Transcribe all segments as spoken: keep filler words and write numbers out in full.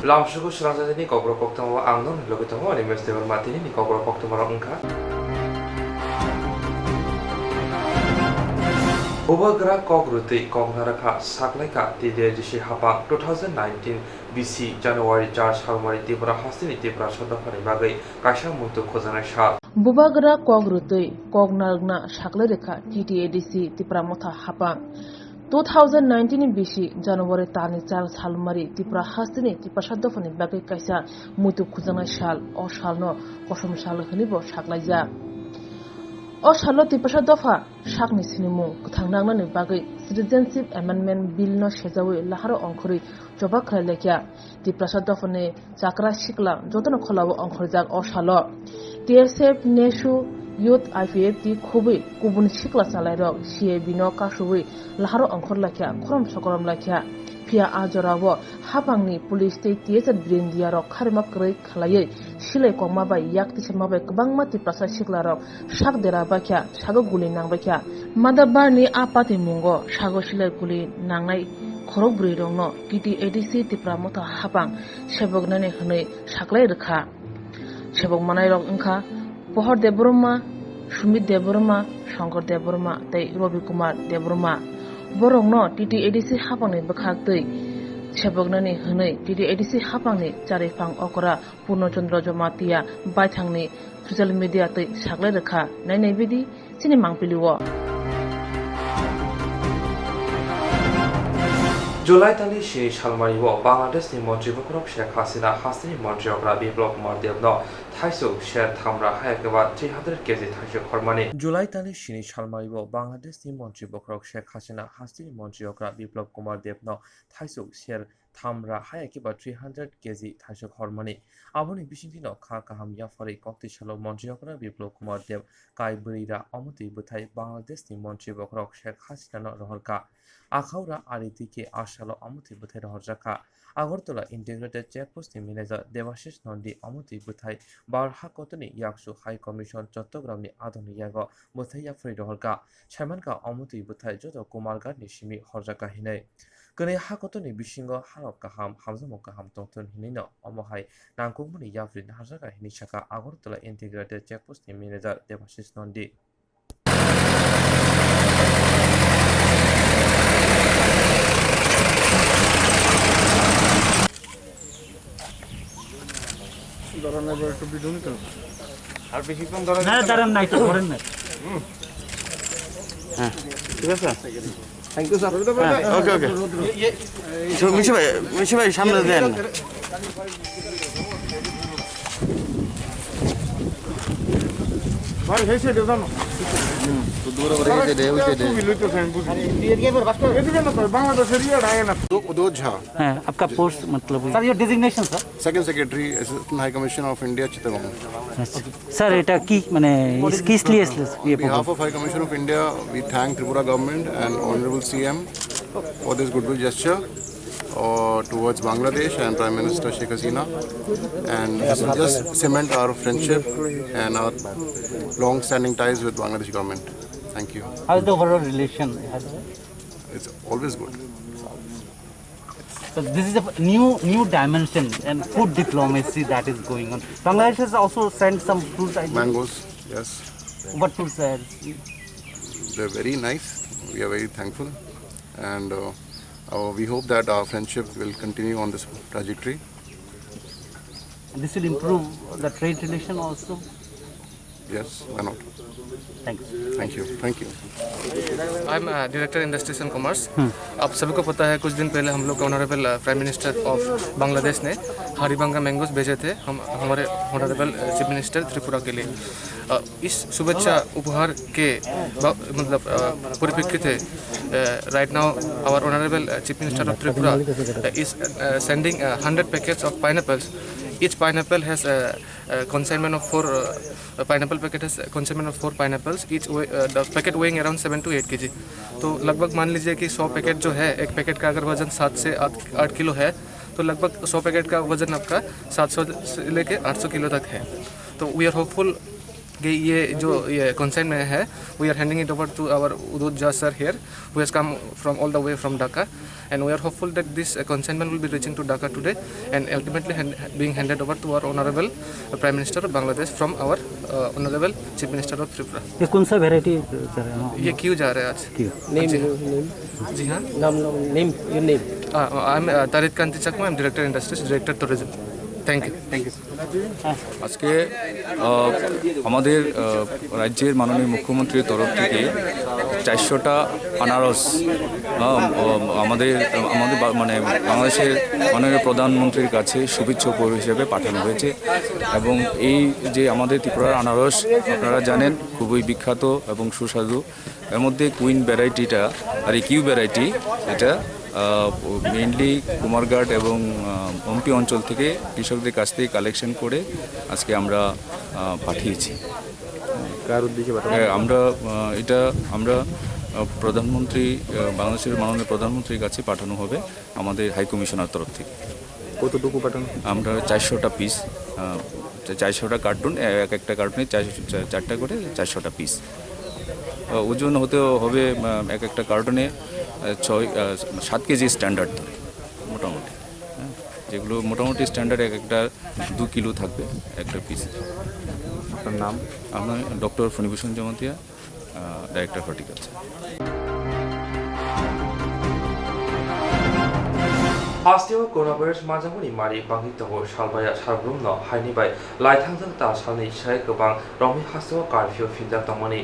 Lamsugo srangjani kokrok koktwma ang nokni logi tongo, ani mesti berma tini ni kokrok koktwma rok wngkha. Bubagra kok rwtwi kok narakha saklaikha T D A D C hapang two thousand nineteen B C January char salmari Tripura hasteni Tiprasa dophani bagwi kaisa muitu khwjaknai sal. Bubagra kok rwtwi kok narwkna saklai rwkha T T A D C Tipra Motha hapang. Two thousand nineteen ni bisi January talni char salmari Tripura hasteni Tiprasa dophani bagwi kaisa muitu khwjaknai sal. O salno kosom sal hwnwibo saklaijak. O salo Tiprasa dopha sakni sinimung kwthang nangnani bagwi Citizenship Amendment Bill no sejawi laharo ongkhorwi choba khlai laikha. Tiprasa dophani chakra sikla jotono kholao ongkhorjak o salo. T S F, nesu, youth, I P F T khubui kubun sikla chalairok C A B no kasubui laharo ongkhor laikha, khorom sokorom laikha. Phiya a jorao hapangni police tei T S F Brindia rok kharima kwrwi khlaiwi silai kokma bai yak tisama bai kwbangma Tiprasa sikla rok sak dera baikha, sago guli nang baikha. Madabarni a patimungo sago silai guli nangnai khorok bwrwi rokno T T A D C Tipra Motha hapang seboknani hwnwi saklai rwkha. Sebok manai rok wngkha Pohor Debbarma, Sumit Debbarma, Shankar Debbarma tei Ravi Kumar Debbarma. Borokno T T A D C hapangni bwkhak twi seboknani hwnwi T T A D C hapangni chariphang okra Purno Chandra Jamatia baithangni social media twi saklai rwkha. Nainai bidi chini mangpili o. July talni sini salmari o Bangladesh ni montri bokhorok Sheikh Hasina hasteni montri okra Biplab Kumar Deb no thaisuk ser thamra haya keba three hundred K G thaisuk hormani. July talni sini salmari o Bangladesh ni montri bokhorok Sheikh Hasina hasteni montri okra Biplab Kumar Deb no thaisuk ser thamra haya keba three hundred K G thaisuk hormani. Aboni bisingtwi no kha kaham yapharwi koktwi salo montri okra Biplab Kumar Deb kai bwrwi ra omotwi bwthai Bangladesh ni montri bokhorok Sheikh Hasina no rohorkha. Akhao ra ari twi khe a salo omotwi bwthai rohorjakha. Agartala Integrated Check Post ni manager Debashish Nandi omotwi bwthai bar ha kotorni yaksu High Commission Chattogram ni adoni yago bwthai yapharwi rohorkha. Saimankha omotwi bwthai joto Kumarghat ni simi horjakha hinwi. Kwnwi ha kotorni bisingo harok kaham, hamjakmung kaham tongthun hinwi no omo hai nangkukmani yapri naharjakha hinwi sakha Agartala Integrated Check Post ni manager Debashish Nandi. ধরনের একটু বিধুন তো। আর বেশিক্ষণ ধরে না, দাঁড়ান, নাই তো, ধরেন না। হ্যাঁ, ঠিক আছে। Thank you, sir. হ্যাঁ, ওকে, ওকে। তো মিশু ভাই, মিশু ভাই, সামনে দেন। ভাই, এই সাইডে যান। হুম, তো দূরে করে এই সাইডে, ওই সাইডে। এদিকে না, স্যার, বাংলাদেশের ইয়ে আগে না। দো, দো ঝা। হ্যাঁ, আপনার পোস্ট, মতলব? Sir, your designation, sir? Second Secretary, Assistant High Commissioner of India, Chittagong. আচ্ছা। স্যার, এটা কি, মানে, ইস-, কিস লিয়ে এসেছিলেন? On behalf of High Commission of India, we thank Tripura government and Honorable C M for this goodwill gesture, uh, towards Bangladesh and Prime Minister Sheikh Hasina, and this will just cement our friendship and our long-standing ties with Bangladesh government. Thank you. How is the overall relation? It's always good. So this is a new, new dimension and food diplomacy that is going on. Bangladesh has also sent some fruits, I think. Mangoes, yes. What fruits are? They're very nice. We are very thankful, and, uh, uh, we hope that our friendship will continue on this trajectory. This will improve the trade relation also. Yes, why not? Thank you. Thank you. Thank you. I'm, uh, Director Industries and Commerce। आप सभी को पता है, कुछ दिन पहले हम लोग ऑनरेबल, अ, प्राइम मिनिस्टर ऑफ बांग्लादेश ने हरिबांगा मैंगोज भेजे थे हम, हमारे ऑनरेबल, अ, चीफ मिनिस्टर त्रिपुरा के लिए। अ, इस शुभेच्छा उपहार के ब-, मतलब, अ, परिप्रेक्षित है, अ, right now our honorable, a, chief minister of Tripura, a, is, अ, sending, a, hundred packets of pineapples। Each pineapple has, a, uh, consignment of four, uh, uh, pineapple packet has a consignment of four pineapples, each weigh, uh, the packet weighing around seven to eight K G। तो लगभग मान लीजिए कि सौ पैकेट जो है, एक पैकेट का अगर वजन सात से आठ, आठ किलो है, तो लगभग सौ पैकेट का वजन आपका सात सौ से लेके आठ सौ किलो तक है। तो we are hopeful ये, ये जो ये कंसाइनमेंट है, we are handing it over to our उदोत Jha sir here, who has come from all the way from Dhaka, and we are hopeful that this, uh, consignment will be reaching to Dhaka today and ultimately hand, being handed over to our honorable Prime Minister of Bangladesh from our, uh, honorable Chief Minister of Tripura. ये कौन सा वैरायटी जा रहा है? हाँ, ये क्यू जा रहा है आज। क्यू। नेम, जी हाँ। नाम, नाम, name, your name. Uh, I am, uh, Tarit Kanti Chakma, I am Director Industries, Director Tourism. Thank you. Thank you. আজকে, আহ, আমাদের, আহ, রাজ্যের মাননীয় মুখ্যমন্ত্রীর তরফ থেকে চারশোটা আনারস, আহ, আহ, আমাদের, আমাদের বা-, মানে, বাংলাদেশের মাননীয় প্রধানমন্ত্রীর কাছে শুভেচ্ছা উপহার হিসেবে পাঠানো হয়েছে। এবং এই যে আমাদের ত্রিপুরার আনারস, আপনারা জানেন, খুবই বিখ্যাত এবং সুস্বাদু। এর মধ্যে কুইন ভ্যারাইটিটা আর এই কিউ ভ্যারাইটি, এটা, আহ, মেইনলি কুমারঘাট এবং, আহ, হম্পি অঞ্চল থেকে কৃষকদের কাছ থেকে কালেকশন করে আজকে আমরা, আহ, পাঠিয়েছি। কার উদ্দেশ্যে পাঠানো? হ্যাঁ, আমরা, আহ, এটা আমরা, আহ, প্রধানমন্ত্রী, আহ, বাংলাদেশের মাননীয় প্রধানমন্ত্রীর কাছে পাঠানো হবে আমাদের হাই কমিশনার তরফ থেকে। কতটুকু পাঠানো? আমরা চারশোটা পিস, আহ, চা-, চারশোটা কার্টুন, এ-, এক একটা কার্টুনে চার-, চা-, চারটা করে চারশোটা পিস। আহ, ওজন হতে হবে, আহ, এক একটা কার্টুনে, আহ, ছয়, আহ, সাত কেজি স্ট্যান্ডার্ড ধরে মোটামুটি। হ্যাঁ, যেগুলো মোটামুটি স্ট্যান্ডার্ড এক একটা দু কিলো থাকবে একটা পিস। আপনার নাম? আমার ডক্টর ফণিভূষণ জমাতিয়া, আহ, director horticulture. Hasteo coronavirus manjakmani mari bangwi tongo salbaya salbrumno haini bai laithangjak ta salni sai kwbang romwi hasteo curfew phinjak tongmani.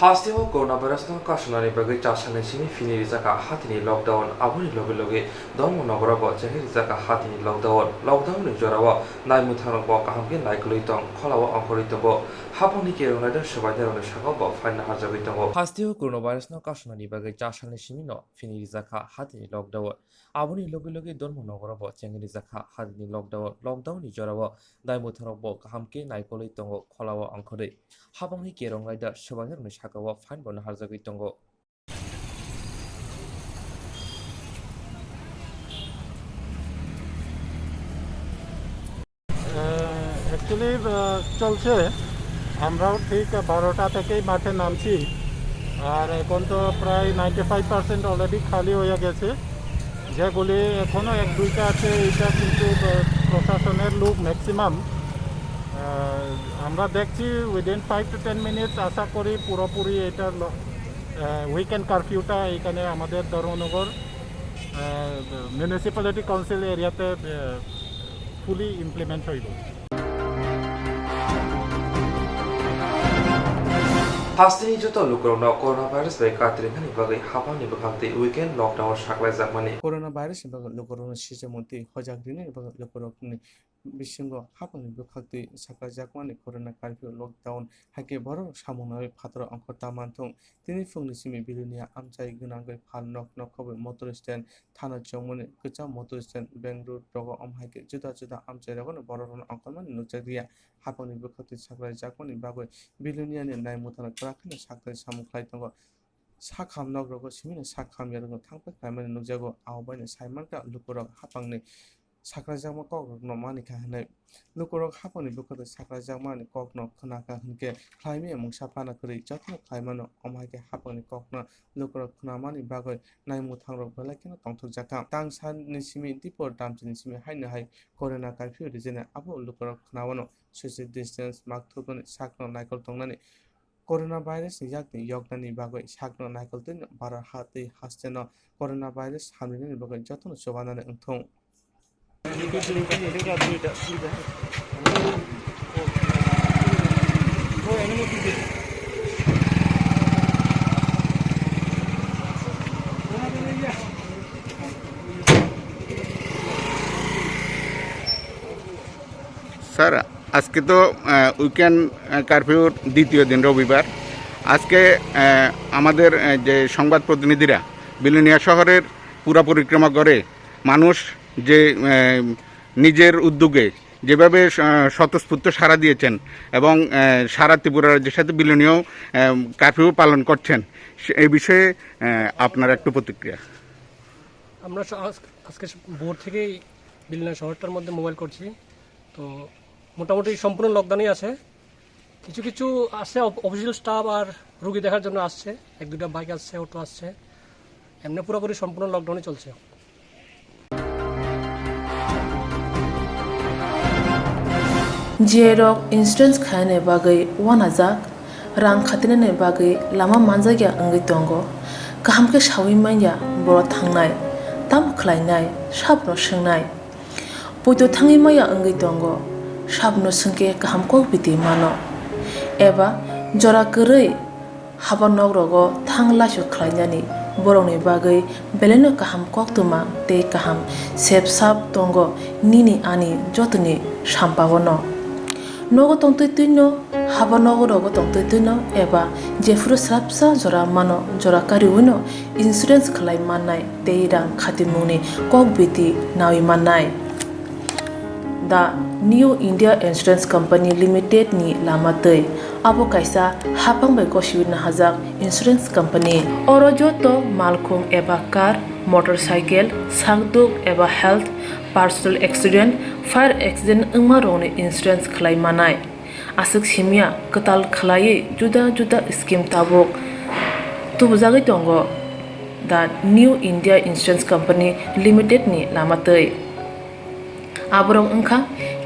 Hasteo coronavirus no kasunani bagwi chasani simi phini rijak kha hatini lockdown, aboni loge loge Dharmanagar bo chengwi rijak kha hatini lockdown. Lockdown ni jorao naimwthang rok bo kaham khe naikolwi tong, kholao ongkhorwi tongo. Hapangni kerong naida swbainairokni sakao bo phaina harjagwi tongo. Hasteo coronavirus no kasunani bagwi cha salni simi no phini rijak kha hatini lockdown. Aboni loge loge Dharmanagar bo chengwi rijak kha hatini lockdown. Lockdown ni jorao naimwthang rok bo kaham khe naikolwi tongo, kholao ongkhorwi. Hapangni kerong naida swbainairokni sakao phain bo naharjagwi tongo. Actually চলছে। আমরাও ঠিক বারোটা থেকেই মাঠে নামছি। আর এখন তো প্রায় নাইনটি ফাইভ পার্সেন্ট অলরেডি খালি হয়ে গেছে। যেগুলি এখনও এক দুইটা আছে, এটা কিন্তু, আহ, প্রশাসনের লোক ম্যাক্সিমাম। আমরা দেখছি within five to ten minutes, আশা করি পুরোপুরি এটা ল-, আহ, উইকেন্ড কারফিউটা এখানে আমাদের ধর্মনগর, আহ, মিউনিসিপ্যালিটি কাউন্সিল এরিয়াতে, আহ, ফুলি ইমপ্লিমেন্ট হইব। Hasteni joto lukurokno coronavirus bai katrwngmani bagwi hapangni bwkhak twi weekend lockdown saklaijakmani. Coronavirus ni bagwi lukurokno sijakmani twi hojak rinani bagwi lukurokni Bisingo hapangni bwkhaktwi sakrajakmani corona curfew lockdown hai khe borok samung naiwi phataro ongkhor ta manthung. Tini phungni simi Bilonia amchai gwnangwi phal nok nok khobwi motor stand, thana chongmani kwcham motor stand, bank road rogo, omo hai khe juda juda amchai rogono borok rokno ongkhormani nukjak liya. Hapangni bwkhaktwi sakrajakmani bagwi Biloniani naimwthangno kwrak kheno sakthai samung khlai tongo. Sakham nok rogo simino sakham yarwkno thangpai khlaimani nukjago. Abo baino sai mankha lukurok hapangni sakrajakma kokrokno manikha hwnwi. Lukurok hapangni bwkhaktwi sakrajakmani kokno khwnakha hwnkhe khlaimaya mungsa pana kwrwi jotono khlaimano. Omo hai khe hapangni kokno lukurok khwnamani bagwi naimwthangrok belai kheno tongthokjakha. Tang sani simi dipor damchini simi haino hai corona curfew rijene abo lukurok khwnawano social distance, mask thubnani, sakno naikol tongnani, coronavirus ni yakni yoknani bagwi sakno naikol twi baro ha twi hasteno coronavirus hamrinani bagwi jotono chubanani wngthung. Sir, আজকে তো, আহ, উইকেন্ড, আহ, কারফিউর দ্বিতীয় দিন, রবিবার। আজকে, আহ, আমাদের, আহ, যে সংবাদ প্রতিনিধিরা বিলোনিয়া শহরের পুরা পরিক্রমা করে মানুষ যে, আহ, নিজের উদ্যোগে যেভাবে, আহ, স্বতঃস্ফূর্ত সাড়া দিয়েছেন এবং, আহ, সারা ত্রিপুরা রাজ্যের সাথে বিলোনিয়াও, আহ, কারফিউ পালন করছেন, সে, এই বিষয়ে, আহ, আপনার একটু প্রতিক্রিয়া। আমরা স-, আজ-, আজকে স-, ভোর থেকেই বিলোনিয়া শহরটার মধ্যে মোবাইল করছি। তো মোটামুটি সম্পূর্ণ লকডাউনেই আছে। কিছু কিছু আছে অফ-, অফিসিয়াল স্টাফ আর রুগী দেখার জন্য আসছে, এক দুইটা বাইক আসছে, অটো আসছে, এমনি পুরোপুরি সম্পূর্ণ লকডাউনই চলছে। Jerok insurance khainani bagwi uanajak, rang khatinani bagwi lama manjakya wngwi tongo. Kaham khe saui manya borok thangnai, tamo khlainai, sabno swngnai. Poito thangwi maya wngwi tongo, sabno swngkhe kaham kok biti mano. Eba jora kwrwi haba nok rogo thang laisu khlainani borokni bagwi belaino kaham koktwma tei kaham sep sap tongo nini ani jotoni sampao no. Nogo tongtwi twino, haba nogo rogo tongtwi twino eba jephuru srapsa jora mano jora kariwino insurance khlai mannai tei rang khatimungni kok biti naui mannai. The New India Insurance Company Limited ni lama twi abo kaisa hapang bai gosiwi nahajak insurance company. Oro joto malkhung eba car, motorcycle, sakduk eba health, personal accident, fire accident wngma rokni insurance khlai manai. Aswk simya kwtal khwlaiwi juda juda scheme tabuk tubujagwi tongo the New India Insurance Company Limited ni lama twi. Aborok wngkha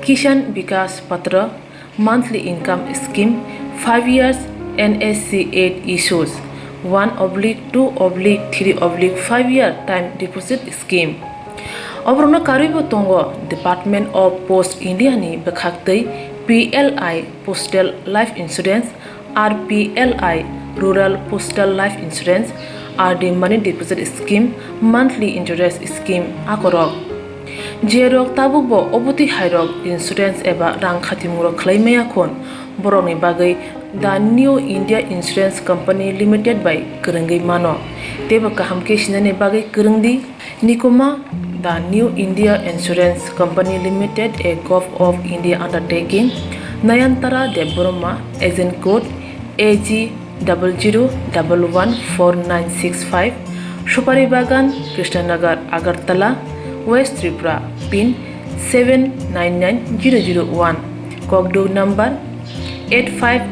Kisan Vikas Patra, monthly income scheme, five years N S C eight issues, one oblique two oblique three oblique five year time deposit scheme. Oborokno karwibo tongo Department of Post India ni bwkhaktwi P L I Postal Life Insurance, R P L I Rural Postal Life Insurance, R D Money Deposit Scheme, Monthly Interest Scheme akorok. Jerok tabukbo obotwi hairok insurance eba rang khatimungrok khlai maya khun, borokni bagwi The New India Insurance Company Limited bai kwrwngwi mano. Teibo kaham khe sinani bagwi kwrwngdi. Nikuma, The New India Insurance Company Limited, a Govt of India undertaking, Nayantara Debbarma, agent code A G double zero double one four nine six five, Supari Bagan, Krishnanagar, Agartala, West Tripura, pin seven nine nine zero zero one, kokduk number eight five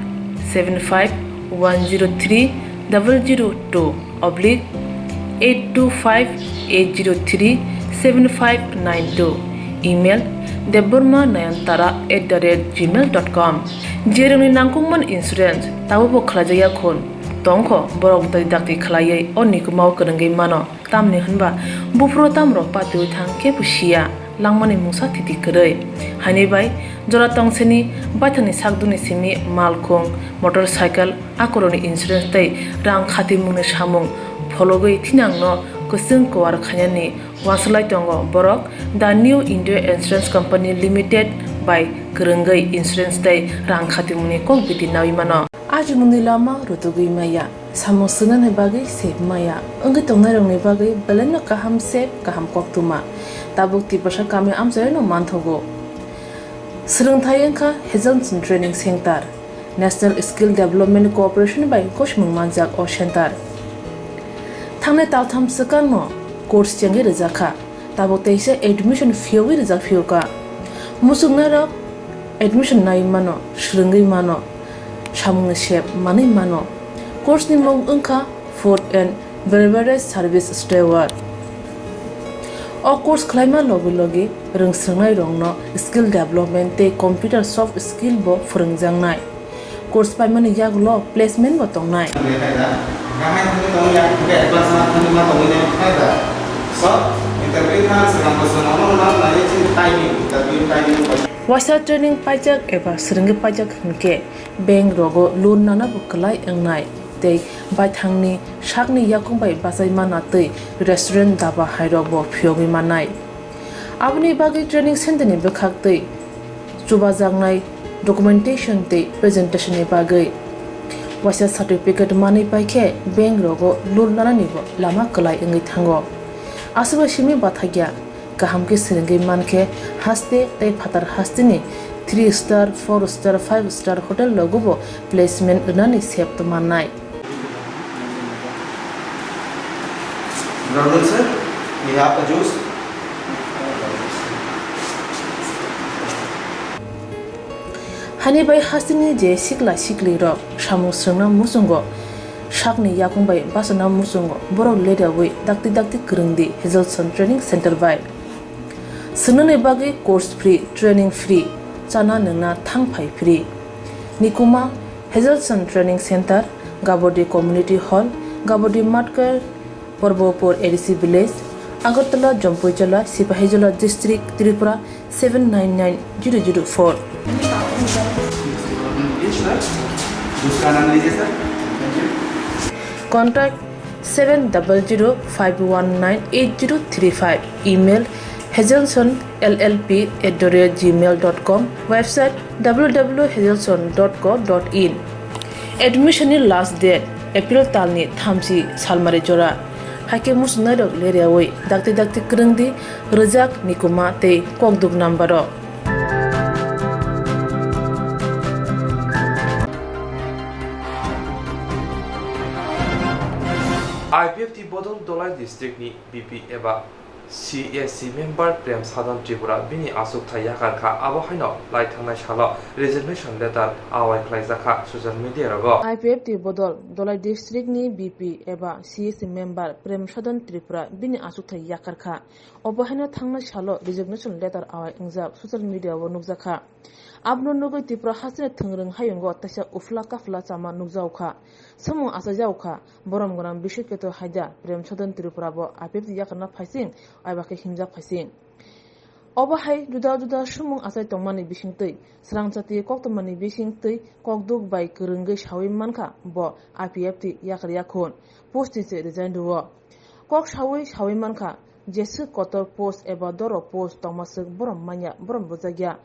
seven five one zero three double zero two oblique eight two five eight zero three seven five nine two, email debbarma nayantara at the rate gmail dot com. Jerokni nangkukmani insurance tabukbo khlaijakya khun tongkho, borok dai dakti khlaiwi o nikumao kwrwngwi mano. Tamni hwnba buphuru tamrok patiwi thang kebo siya, langmani mungsa thiti kwrwi. Haini bai jora tongseni baithangni sakdukni simi malkhung, motorcycle, akorokni insurance tei rang khatimungni samung phologwi thinangno Kwchwng kwar khainani uanswlai tongo borok The New India Insurance Company Limited bai kwrwngwi insurance tei rang khatimungni kok biti nawi mano. Ajimungni lama rutugwi maya, samung swngnani bagwi sep maya, wngwi tongnairokni bagwi belaino kaham sep, kaham koktwma. Tabuk Tiprasa kami amchairokno manthogo. Swrwngthai wngkha Hazelson Training Center, National Skill Development Corporation bai gosimung manjak o center. Thangnai taltham swkangno course chengwi rwjakha, tabuk teisa admission phiyogwi rwjak phiyokha. Muchungnairok admission naiwi mano, swrwngwi mano, samungni sep manwi mano. Course ni mung wngkha Food and Beverage Service Steward. O course khlaima logi logi rwngswrwngnairokno skill development tei computer soft skill bo phwrwngjaknai. Course paimani yagulo placement bo tongnai. Waisa training paijak eba swrwngwi paijak hwnkhe bank rogo loan nana bo kwlai wngnai tei baithangni sakni yakung bai bachai mana tei restaurant daba hairok bo phiyogwi mannai. Aboni bagwi training center ni bwkhak tei chubajaknai documentation tei presentation ni bagwi waisa certificate manwi paikhe bank rogo loan nanani bo lama kwlai wngwi thango. Aswk bai simi bathakya. Kaham khe swrwngwi mankhe haste tei phatar hasteni three star, four star, five star hotel rogo bo placement rwnani sep mannai. Brother sir, we have a juice. Hani bai hasteni je sikla sikli rok samung swrwngna muchungo, sakni yakung bai bachana muchungo borok ledawi dakti dakti kwrwngdi Hazelson Training Center bai. Swngnani bagwi course free, training free, chana nwngna thang phai free. Nikuma Hazelson Training Center, Gabodi Community Hall, Gabodi Matkar, Porbopur A D C Village, Agartala, Jampuijala, Sipahijola District, Tripura seven nine nine zero zero four. Contact seven double zero five one nine eight zero three five. Email hazelson L L P at the rate gmail dot com. Website W W W hazelson dot co dot in. Admission ni last date April talni thamchi salmari jora. Haikhe muchungnairok leriawi dakti dakti kwrwngdi rwjak nikuma tei kokduk number o. I P F T bodol Dholai district ni B P eba C S C member Prem Sadhan Tripura bini achukthai yakar kha, abo haino lai thangnai salo resignation letter awai khlaijak kha social media rogo. I P F T bodol Dholai district ni B P eba C S C member Prem Sadhan Tripura bini achukthai yakar kha, obo haino thangnai salo resignation letter awai wngjak social media o nukjak kha. Abono nugwi Tripura hasteni thwngrwng hayungo teisa uphla kaphla chama nukjago kha. Samung achaijao kha, borom gwnang bisik keto haida Prem Sadhan Tripura bo I P F T yakarna phaising, aiba khe himjak phaising. Obo hai juda juda sumung achai tongmani bisingtwi, srangchati koktwmani bisingtwi kokduk bai kwrwngwi sawi mankha bo I P F T yakar yakhun, post ni se resign rwo. Kok sawi sawi mankha, jeswk kotor post eba doro post tongmaswk borom manya, borom bujakya.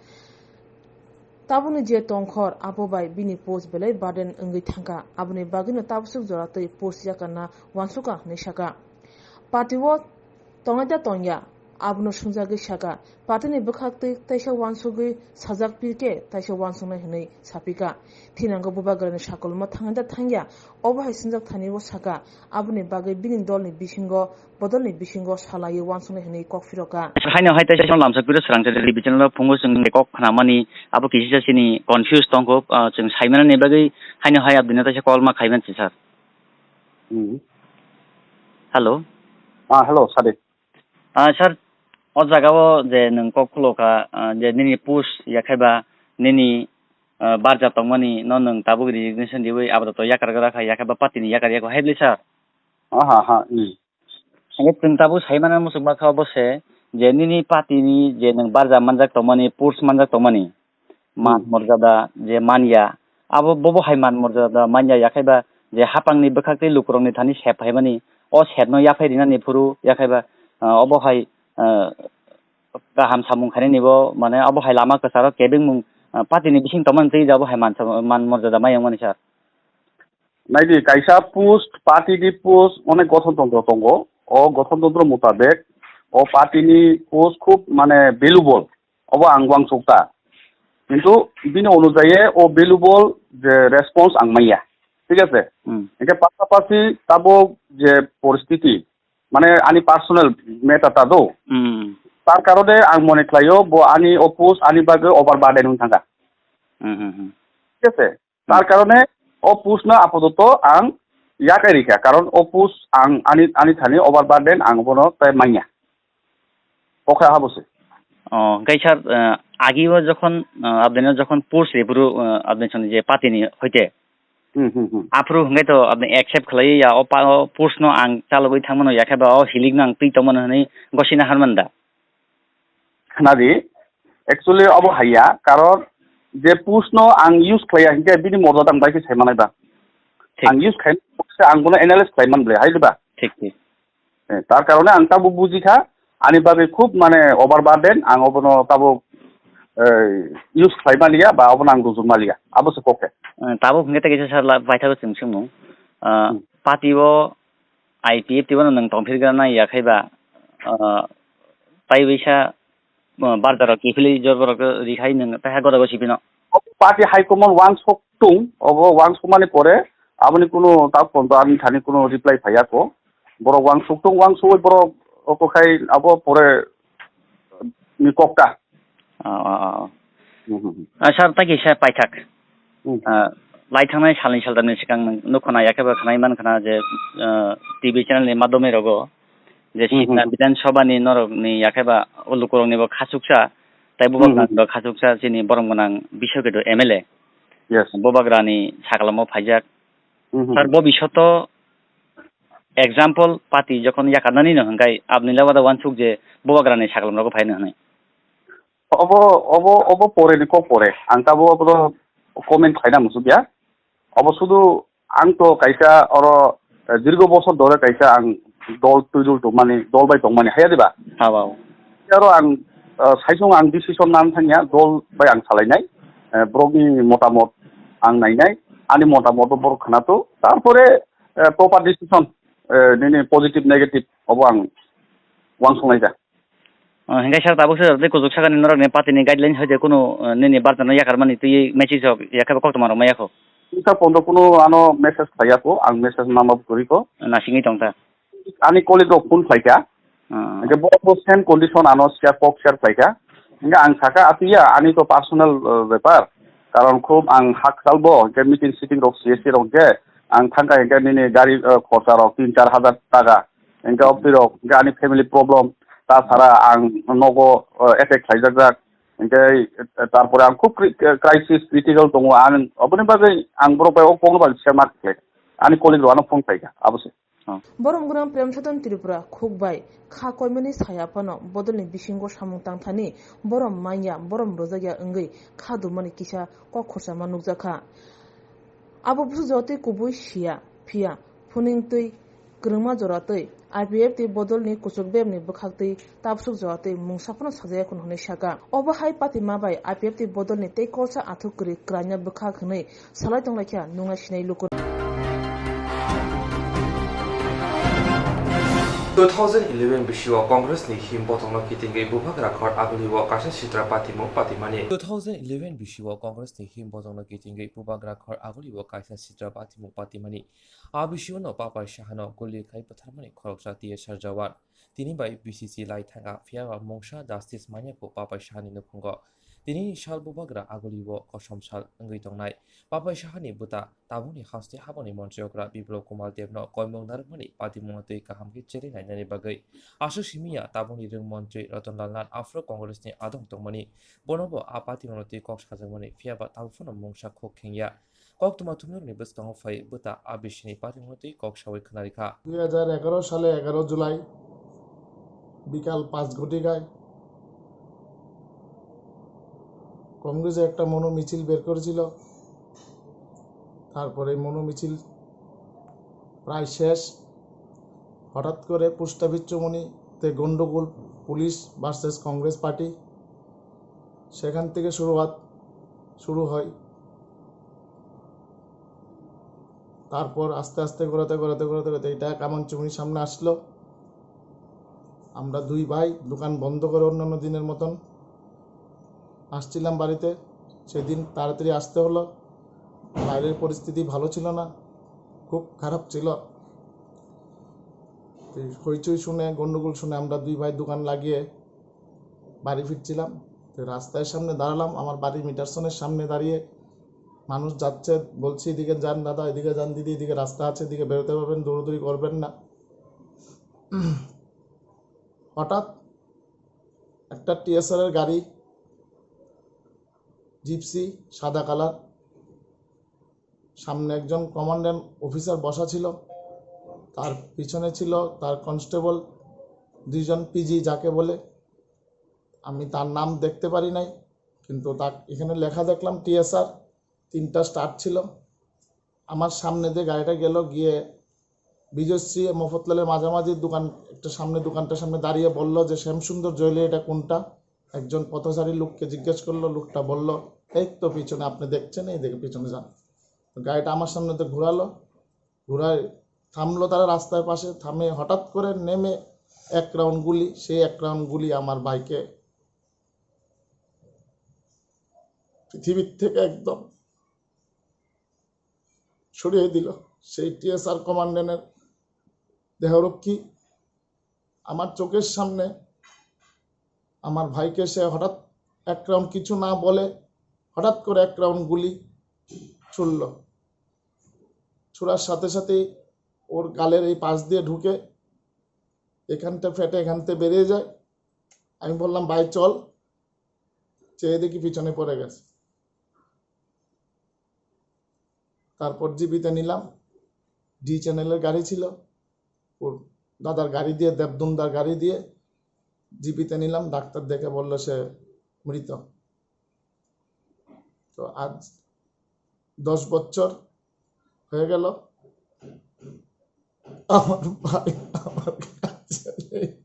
Tabukni je tongkhor, abo bai bini post belai burden wngwi thangkha. Aboni bagwino tabuswk jora twi post yakarna uansukha hwnwi sakha. Party o tongnai da tongya, abono swngjagwi sakha. Party ni bwkhak twi taisa uansugwi sajak pirkhe taisa uansuknai hwnwi sapikha. Thinango bubagrani sakolmo thangnai da thangya, obo hai swngjak thani o sakha. Aboni bagwi bini dolni bisingo bodolni bisingo salaiwi uansuknai hwnwi kok phirokha. Haino hai teisa lamsa kwrwi swrang chajak division o phungo chwng kok khnamani abo kisa chini confuse tongkho, ah, chwng saimanani bagwi haino hai abdino teisa call ma khaiman si sir. Hmm. Hello. Ah, hello, sir. Ah, sir, o jaga o je nwng kok khulokha, ah, je nini post yakhaiba nini, ah, barja tongmani no nwng tabuk resignation diwi abadoto yakar gra kha yakhaiba party ni yakar yako hai bwle sir. Aha, ha, hmm. Hingke chwng tabuk sai mano muchungma kha obo se je nini party ni je nwng barja manjak tongmani, post manjak tongmani, man Hmm. morjada je manya, abo bobo hai man morjada manya, yakhaiba je hapang ni bwkhak tei lukurok ni thani sep phaimani o serno yaphai rinani phuru, yakhaiba, ah, obo hai, ah, kaham samung khainani bo, mane obo hai lama kwcharo kebengmung, ah, party ni bising tongmani twi abo hai mansa-, man morjada mai wngmani sir. Naidi, kaisa post, party ni post onek gothon tantro tongo. O gothon tantro mutabek o party ni post khub mane valuable. Obo ang uansuk ta. Kintu bini onujaye o valuable je response ang maya. Thik ase? Hmm. Hingke pasapasi tabok je poristiti, mane ani personal matter ta do. Hmm. Tar karone ang mone khlaio bo ani o post ani bagwi overburden wng thangkha. Hmm, hmm, hmm. Thik ase? Tar karone o post no apatot ang yakai rikha, karon o post ang ani, ani thani overburden ang bono tai manya. Kokha habo se. O, hingke sir, eh, agi o jokhon, eh, abdeno jokhon post riburu, eh, abdeno je party ni hoite. Hmm, hmm, hmm. Aphuru hingke to abdeno accept khlai ya, o pa-, o post no ang chalogwi thangmano, yakheba o hilik no ang twi tongmano hinwi gosina harmanda. Khnadi, actually obo haiya, karon je post no ang use khlaiya, hingke bini morjada ang bai khe sai manai ba. Thik. Ang use khai, ang bono analyze khlai man ble, hai ba? Thik, thik. Eh, tar karone ang tabo buji kha, ani bagwi khub mane overburden, ang obono tabo, eh, use khlai maliya, ba obono ang rujung maliya, abo se kok khe. Eh, tabuk hingke tei kisa sir la-, paithago chwng swngmung. Ah, Hmm. Party o I P F T bono nwng tongphirgana yakhaiba, ah, tai bisa, ah, barjarok kiphilwi jorborok rikhai nwng taiha godago sipino. Party high command wangsok tung, obo wangsokmani pore aboni kunu tak pondo ani thani kunu reply phaiya ko. Borok wangsok tung, wangsogwi borok oko khai abo pore ni kokta. Oh, oh, oh. Mhm. Ah, sir, tai kisa paithak. Hmm. Ah, lai thangnai salni saltamni swkang nwng nukho na, yakheba khwnai mankha na je, ah, T V channel ni madhyome rogo je Hmm, Sitna hmm. Bidhan Sabha ni norok ni yakheba o lukurok ni bo khachuksa, tai bubagra Hmm, hmm. ni bo khachuksa chini borom gwnang Biswa Ketu M L A. Yes. Bubagra ni sakhlamo phaijak. Hmm, hmm. Sir, bo bisoto example party jokhon yakarnani no hwnkhe aboni lawada wansuk je bubagra ni sakhlamo rogo phai no hwnwi. Obo, obo, obo pore ni kok pore. Ang tabo obo comment khaina muchuk ya. Obo sudu ang to kaisa oro, eh, dirgo bosor dore kaisa ang dol twidul tongmani, dol bai tongmani haya diba? Ha, ba. Aro ang, eh, saisung ang decision nan thangya, dol bai ang salainai. Eh, borokni motamot ang nainai. Ani motamot bo borok khwnato. Tarpore, eh, proper decision, eh, nini positive, negative obo ang wangsongnai ja. Ah, hingke sir, tabuk sir, tei kuchuk sakani norokni party ni guidelines hai de kunu, ah, nini barjano yakarmani twi message rok yakhebo koktwma rok maya kho? Wngkha pondo kunu ano message khlaiya kho, ang message ma ma kwrwi kho. Nasingwi tong ta. Ani colleague rok phone khlaikha. Ah. Hingke bo, bo same condition ano share, kok share khlaikha. Hingke ang sakha, "Atiya, ani to personal, uh, bepar. Karon khub ang hakchal bo, hingke meeting sitting rok C S C rok hingke ang thangkha hingke nini gari, uh, khorcha rok tin char hajar taka." Hingke obtwi rok, hingke ani family problem, ta sara ang nogo, uh, attack khlaijak jak, hingke, uh, tarpore ang khub cri-, uh, crisis critical tongo, ang oboni bagwi ang borok bai o kokno bai share ma khe, ani colleague rok ano phone khlaikha, abo se. Borom gwnang Prem Sadan Tripura khuk bai kha koimani saya phano bodolni bisingo samung tangthani borom manya, borom rwjakya wngwi kha dumani kisa kok khorsa ma nukjakha. Abo busu jotwi kubui siya, phiya phuning twi kwrwngma jora twi I P F T bodolni kuchuk bebni bwkhak twi tabsuk jora twi mungsa phano sajaya khun hwnwi saka. Obo hai patima bai I P F T bodolni tei kolsa athuk kwrwi kwraina bwkhak hwnwi salai tonglaikha nungnai sinai lukurok. Two thousand eleven bisio Congress ni him botongno kitingwi bubagra khor agulio kaisa sitra patimung patimani. Two thousand eleven bisio Congress ni him botongno kitingwi bubagra khor agulio kaisa sitra patimung patimani. A bisio no Papai Sahano guli khai bwtharmani khoroksa T S R Jawan. Tini bai B C C lai thanga, phiya ba mungsa justice manya kho Papai Sahani nukhungo. Tini sal bubagra agulio kosom sal wngwi tongnai. Papai Sahani bwta tabukni haste habangni montri okra Biplab Kumar Debno koimung narwkmani patimungno twi kaham khe cherwi nainani bagwi. Aswk simi ya tabukni rwng montri Ratan Lal Nath aphuru Congress ni adong tongmani. Bono bo a patimungno twi kok sajakmani, phiya ba tabuk phano mungsa khuk khengya. Koktwma thumnarokni bwskango phai bwta a bisini patimungno twi kok sawi khwnarikha. দুই হাজার এগারো সালে এগারো জুলাই বিকাল পাঁচ ঘটিকায় কংগ্রেসে একটা মনোমিছিল বের করেছিল। তারপরে মনোমিছিল প্রায় শেষ। হঠাৎ করে পোস্ট অফিস চুমুনিতে গণ্ডগোল, পুলিশ ভার্সেস কংগ্রেস পার্টি, সেখান থেকে শুরুয়াত শুরু হয়। তারপর আস্তে আস্তে ঘোরাতে ঘোরাতে ঘোরাতে ঘোরাতে এটা কামানচুমুনির সামনে আসলো। আমরা দুই ভাই দোকান বন্ধ করে অন্যান্য দিনের মতন আসছিলাম বাড়িতে। সেদিন তাড়াতাড়ি আসতে হলো, বাইরের পরিস্থিতি ভালো ছিল না, খুব খারাপ ছিল। তো হইচই শুনে, গন্ডগোল শুনে আমরা দুই ভাই দোকান লাগিয়ে বাড়ি ফিরছিলাম। তো রাস্তার সামনে দাঁড়ালাম, আমার বাড়ি মিটারসনের সামনে দাঁড়িয়ে মানুষ যাচ্ছে, বলছি, "এদিকে যান দাদা, এদিকে যান দিদি, এদিকে রাস্তা আছে, এদিকে বেরোতে পারবেন, দৌড়াদৌড়ি করবেন না।" হঠাৎ একটা টিএসআর এর গাড়ি, জিপসি, সাদা কালার, সামনে একজন কমান্ড্যান্ট অফিসার বসা ছিল, তার পিছনে ছিল তার কনস্টেবল, দুইজন পিজি যাকে বলে, আমি তার নাম দেখতে পারি নাই, কিন্তু তার এখানে লেখা দেখলাম টিএসআর, তিনটা স্টার ছিল। আমার সামনে দিয়ে গাড়িটা গেল, গিয়ে বিজয়শ্রী মফতলালের মাঝামাঝি দোকান, একটা সামনে দোকানটার সামনে দাঁড়িয়ে বলল যে, "শ্যামসুন্দর জুয়েলারি এটা কোনটা?" একজন পথচারী লোককে জিজ্ঞেস করলো, লোকটা বলল, "এই তো পিছনে আপনি দেখছেন, এই দেখে পিছনে যান।" তো গাড়িটা আমার সামনে তো ঘোরালো, ঘোরায় থামলো তারা রাস্তার পাশে, থামে হঠাৎ করে নেমে এক রাউন্ড গুলি, সেই এক রাউন্ড গুলি আমার ভাইকে পৃথিবীর থেকে একদম সরিয়ে দিল। সেই টিএসআর কমান্ড্যান্টের দেহরক্ষী আমার চোখের সামনে আমার ভাইকে সে হঠাৎ এক রাউন্ড কিছু না বলে হঠাৎ করে এক রাউন্ড গুলি ছুড়ল। ছুড়ার সাথে সাথেই ওর গালের এই পাশ দিয়ে ঢুকে এখানটা ফেটে এখানতে বেরিয়ে যায়। আমি বললাম, "ভাই চল।" চেয়ে দেখি পিছনে পড়ে গেছে। তারপর জিবিতে নিলাম, ডি চ্যানেলের গাড়ি ছিল, ওর দাদার গাড়ি দিয়ে, দেবদুন্দার গাড়ি দিয়ে জিবিতে নিলাম। ডাক্তার দেখে বলল সে মৃত। তো আজ দশ বছর হয়ে গেল, আমার ভাই আমার কাছে নেই।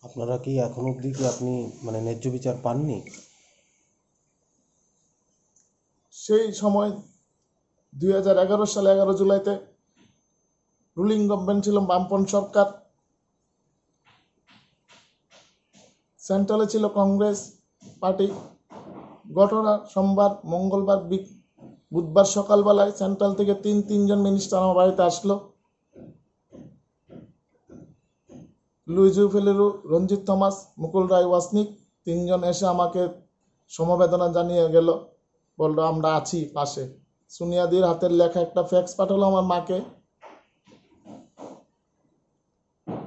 আপনারা কি এখন অবধি কি আপনি মানে ন্যায্য বিচার পাননি? সেই সময় দুই হাজার এগারো সালে এগারো জুলাইতে রুলিং গভর্নমেন্ট ছিল বামপন্থ সরকার, সেন্ট্রালে ছিল কংগ্রেস পার্টি। ঘটনা সোমবার, মঙ্গলবার, বি- বুধবার সকালবেলায় সেন্ট্রাল থেকে তিন তিনজন মিনিস্টার আমার বাড়িতে আসলো। লুইজু ফেলেরু, রঞ্জিত থমাস, মুকুল রায় ওয়াসনিক তিনজন এসে আমাকে সমবেদনা জানিয়ে গেল, বলল, "আমরা আছি পাশে।" সোনিয়াদির হাতের লেখা একটা ফ্যাক্স পাঠালো আমার মাকে।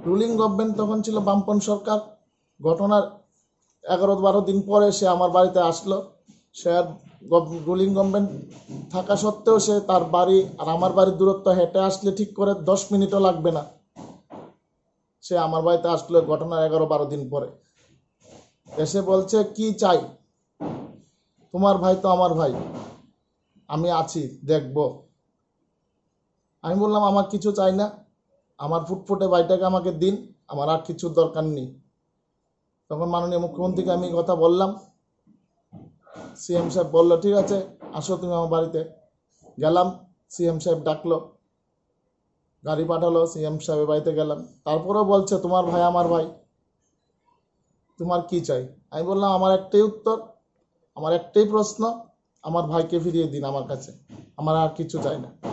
রুলিং গভর্নমেন্ট তখন ছিল বামপন্থ সরকার। ঘটনার এগারো বারো দিন পরে সে আমার বাড়িতে আসলো। সে আর গভ- রুলিং গভর্নমেন্ট থাকা সত্ত্বেও সে তার বাড়ি আর আমার বাড়ির দূরত্ব হেঁটে আসলে ঠিক করে দশ মিনিটও লাগবে না। সে আমার বাড়িতে আসলো ঘটনার এগারো বারো দিন পরে। এসে বলছে, "কি চাই? তোমার ভাই তো আমার ভাই, আমি আছি, দেখব।" আমি বললাম, "আমার কিছু চাই না, আমার ফুটফুটে ভাইটাকে আমাকে দিন, আমার আর কিছু দরকার নেই।" তখন মাননীয় মুখ্যমন্ত্রীকে আমি কথা বললাম, সিএম সাহেব বলল, "ঠিক আছে, আসো তুমি আমার বাড়িতে।" গেলাম, সিএম সাহেব ডাকলো, গাড়ি পাঠালো, সিএম সাহেবের বাড়িতে গেলাম। তারপরেও বলছে, "তোমার ভাই আমার ভাই, তোমার কি চাই?" আমি বললাম, "আমার একটাই উত্তর, আমার একটাই প্রশ্ন, আমার ভাইকে ফিরিয়ে দিন আমার কাছে, আমার আর কিছু চাই না,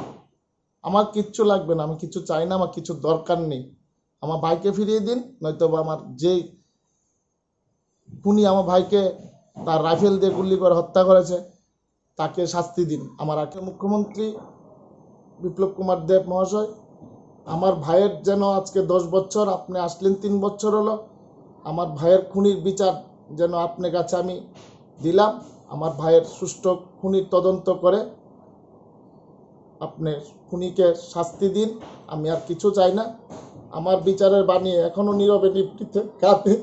আমার কিচ্ছু লাগবে না, আমি কিছু চাই না, আমার কিছু দরকার নেই, আমার ভাইকে ফিরিয়ে দিন, নয়তো বা আমার যেই খুনি আমার ভাইকে তার রাইফেল দিয়ে গুলি করে হত্যা করেছে, তাকে শাস্তি দিন।" আমার আগে মুখ্যমন্ত্রী বিপ্লব কুমার দেব মহাশয় আমার ভাইয়ের যেন আজকে দশ বছর, আপনি আসলেন তিন বছর হলো, আমার ভাইয়ের খুনির বিচার যেন আপনার কাছে আমি দিলাম। আমার ভাইয়ের সুষ্ঠু খুনির তদন্ত করে আপনি খুনিকে শাস্তি দিন। আমি আর কিছু চাই না। আমার বিচারের বাণী এখনো নীরবে নিভৃতে কাঁপে।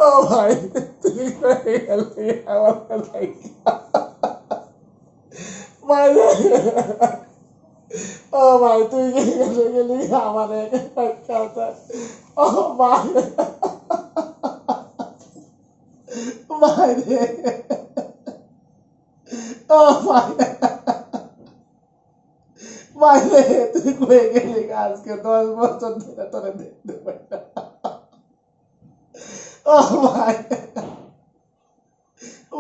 ও ভাই, তুই কোথায় গেলি? আমার কোথায় গেলি? ভাই রে। ও ভাই, তুই কি করে গেলি? আমার এক কথা। ও ভাই। ভাই রে। ও ভাই। ভাই রে, তুই কই গেলি? আজকে দশ বছর ধরে তোরে দেখতে পাই না। ও ভাই,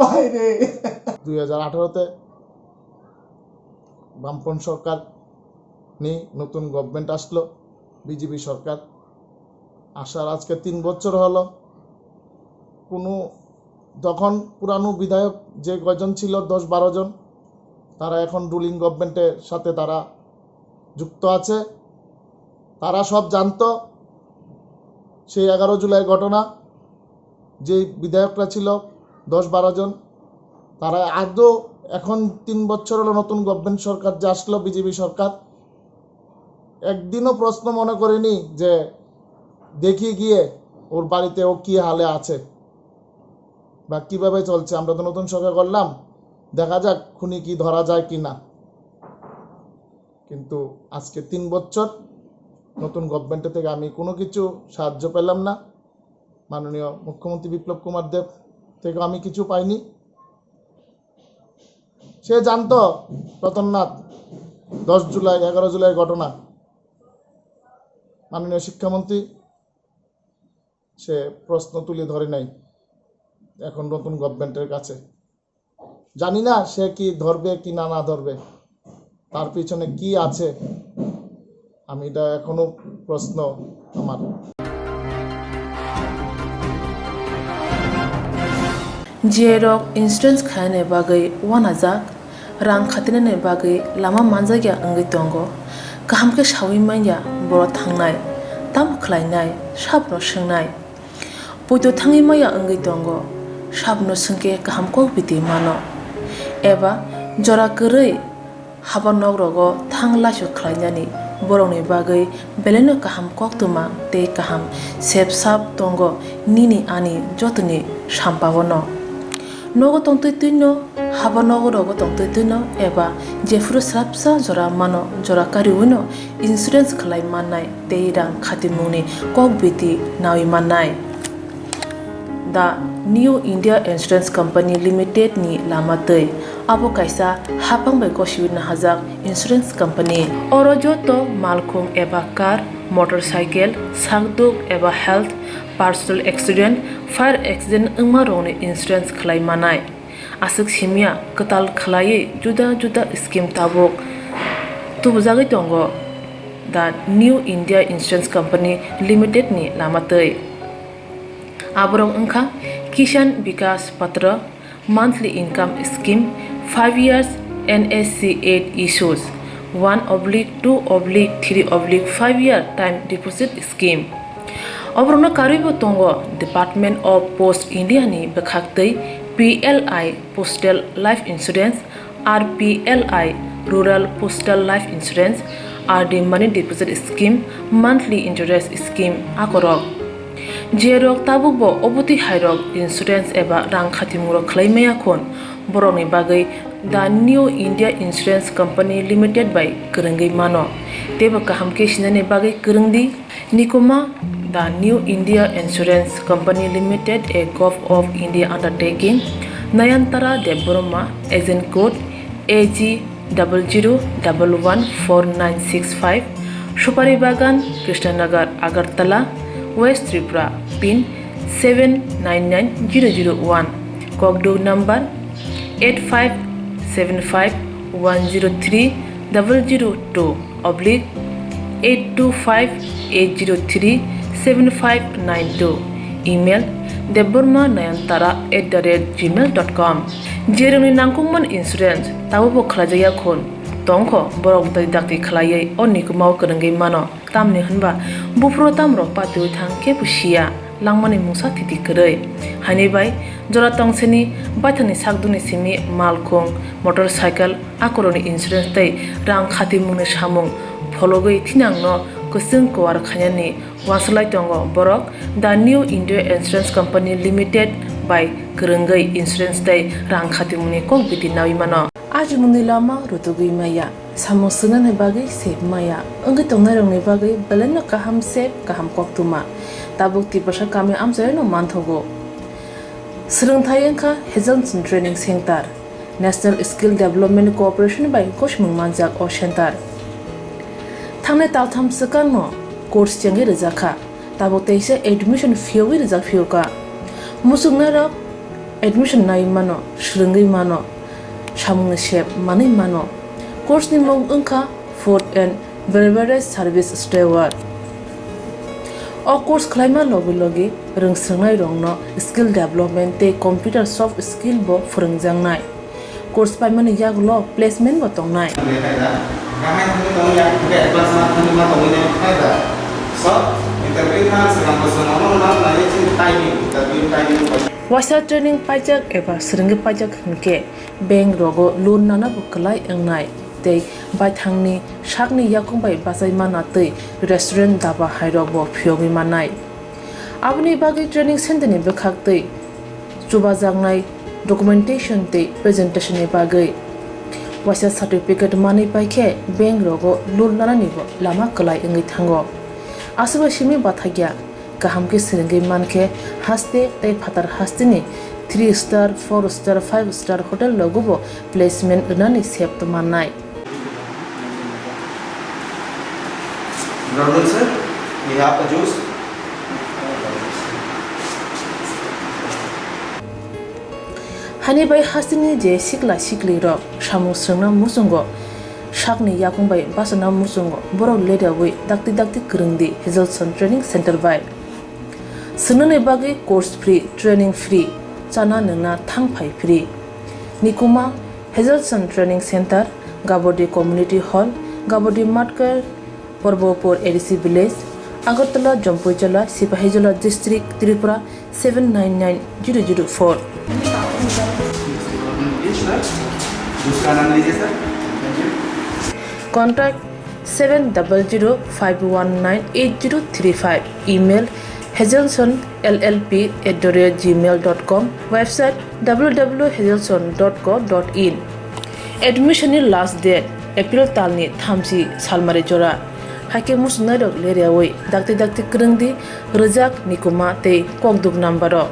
ভাই রে। দুই হাজার আঠারোতে বামপন্থী সরকার নেই, নতুন গভর্নমেন্ট আসলো, বিজেপি সরকার। আসার আজকে তিন বছর হলো। কোনো তখন পুরানো বিধায়ক যে কয়জন ছিল, দশ বারো জন, তারা এখন রুলিং গভর্নমেন্টের সাথে তারা যুক্ত আছে। তারা সব জানতো সেই এগারো জুলাই ঘটনা, যে বিধায়করা ছিল দশ বারো জন, তারা আদৌ, এখন তিন বছর হলো নতুন গভর্নমেন্ট সরকার যে আসলো, বিজেপি সরকার, একদিনও প্রশ্ন মনে করেনি যে দেখি গিয়ে ওর বাড়িতে ও কি হালে আছে বা কিভাবে চলছে। আমরা তো নতুন সরকার করলাম, দেখা যাক খুনি কি ধরা যায় কি না। কিন্তু আজকে তিন বছর নতুন গভর্নমেন্ট থেকে আমি কোনো কিছু সাহায্য পেলাম না। মাননীয় মুখ্যমন্ত্রী বিপ্লব কুমার দেব থেকে আমি কিছু পাইনি। সে জানতো রতননাথ দশ জুলাই, এগারো জুলাই ঘটনা, মাননীয় শিক্ষামন্ত্রী সে প্রশ্ন তুলে ধরে নাই এখন নতুন গভর্নমেন্টের কাছে। জানি না সে কি ধরবে কি না না ধরবে, তার পিছনে কি আছে, আমি এটা এখনো প্রশ্ন আমার। J rok insurance khainani bagwi uanajak, rang khatinani bagwi lama manjakya wngwi tongo. Kaham khe saui manya boro thangnai, tamo khlainai, sabno swngnai. Poito thangwi maya wngwi tongo, sabno swngkhe kaham kok biti mano. Eba jora kwrwi haba nok rogo thang laisu khlainani borokni bagwi belaino kaham koktwma tei kaham sep sap tongo nini ani jotoni sampao no. Nogo tongtwi twino, haba nogo rogo tongtwi twino eba jephuru srapsa jora mano jora kariwino insurance khlai mannai tei rang khatimungni kok biti nawi mannai. The New India Insurance Company Limited ni lama twi abo kaisa hapang bai gosiwi nahajak insurance company. Oro joto malkhung eba car, motorcycle, sakduk eba health, personal accident, fire accident wngma rokni insurance khlai manai. Aswk simya kwtal khwlaiwi juda juda scheme tabuk tubujagwi tongo the New India Insurance Company Limited ni lama twi. Aborok wngkha Kisan Vikas Patra, monthly income scheme, five years N S C eight issues, one oblique two oblique three oblique five year time deposit scheme. Oborokno karwibo tongo Department of Post India ni bwkhaktwi P L I Postal Life Insurance, R P L I Rural Postal Life Insurance, R D Money Deposit Scheme, Monthly Interest Scheme akorok. Jerok tabukbo obotwi hairok insurance eba rang khatimung rok khlai maya khun, borokni bagwi The New India Insurance Company Limited bai kwrwngwi mano. Teibo kaham khe sinani bagwi kwrwng di. Nikuma, The New India Insurance Company Limited, a Gov of India undertaking, Nayantara Debbarma, agent code A G double zero double one four nine six five, Supari Bagan, Krishnanagar, Agartala, West Tripura, pin seven nine nine zero zero one, kokduk number eight five seven five one zero three double zero two oblique eight two five eight zero three seven five nine two. Email debbarma nayantara at the rate gmail dot com. Jerwngni nangkukmani insurance tabukbo khlaijakya khun tongkho, borok dai dakti khlaiwi o nikumao kwrwngwi mano. Tamni hwnba buphuru tamrok patiwi thang kebo siya, langmani mungsa thiti kwrwi. Haini bai jora tongseni baithangni sakduni simi malkhung, motorcycle, akorokni insurance tei rang khatimungni samung phologwi thinangno kwchwng kuar khainani uansuk lai tongo borok. The New India Insurance Company Limited bai kwrwngwi insurance tei rang khatimungni kok biti naui mano. Ajimungni lama rutugwi maya, samung swngnani bagwi sep maya, wngwi tongnairokni bagwi belaino kaham sep, kaham koktwma. Tabuk Tiprasa kami amchaino manthogo. Swrwngthai wngkha Hazelson Training Center, National Skill Development Corporation bai gosimung manjak o center. Thangnai taltham swkangno course chengwi rwjakha, tabuk teisa admission phiyogwi rwjak phiyokha. Muchungnairok admission nai mano, swrwngwi mano, samungni sep manwi mano. Course ni mung wngkha Food and Beverage Service Steward. O course khlaima logi logi rwngswrwngnairokno skill development tei computer soft skill bo phwrwngjaknai. Course paimani yagulo placement bo tongnai. Waisa training paijak eba swrwngwi paijak hwnkhe bank rogo loan nana bo kwlai wngnai tei baithangni sakni yakung bai bachai mana tei restaurant daba hai rok bo phiyogwi mannai. Aboni bagwi training center ni bwkhak tei chubajaknai documentation tei presentation ni bagwi waisa certificate manwi paikhe bank rogo loan nanani bo lama kwlai wngwi thango. Aswk bai simi bathakya. Kaham khe swrwngwi mankhe haste tei phatar hasteni three star, four star, five star hotel rogo bo placement rwnani sep mannai. Brother sir, we have a juice. Hani bai hasteni je sikla siklirok samung swrwngna muchungo sakni yakung bai bachana muchungo borok ledaui dakti dakti kwrwngdi Hazelson Training Center bai. Swngnani bagwi course free, training free, chana nwngna thang phai free. Nikuma Hazelson Training Center, Gabodi Community Hall, Gabodi Matkar, Porbopur A D C Village, Agartala, Jampuijala, Sipahijola District, Tripura seven nine nine zero zero four. Contact seven double zero five one nine eight zero three five. Email hazelson L L P at the rate gmail dot com. Website w w w hazelson dot co dot in. Admission ni last date April talni thamchi salmari jora. Haikhe muchungnairok leriaui dakti dakti kwrwngdi rwjak nikuma tei kokduk number o.